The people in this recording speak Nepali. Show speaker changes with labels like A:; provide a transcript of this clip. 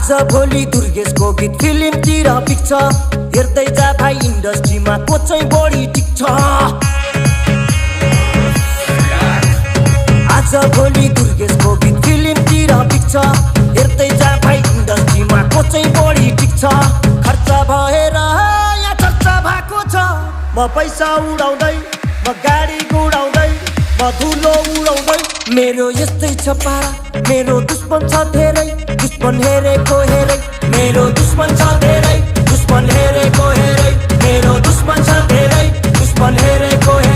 A: आज भोलि दुर्गेशको गीत फिल्मतिर पिक्छ हेर्दै जा भाइ इन्डस्ट्रीमा को चाहिँ बढी टिक्छ आज भोलि दुर्गेशको गीत फिल्मतिर पिक्छ हेर्दै जा भाइ इन्डस्ट्रीमा को चाहिँ बढी टिक्छ खर्च भएर यहाँ चर्चा भएको छ म पैसा उडाउँदै म गाडी गुडाउँदै म धुलो उडाउँदै मेरो यस्तै छ पारा मेरो दुश्मन छ धेरै दुश्मन हेरेको हेरै मेरो दुश्मन छ धेरै दुश्मन हेरेको हेरै मेरो दुश्मन छ धेरै दुश्मन हेरेको हेरै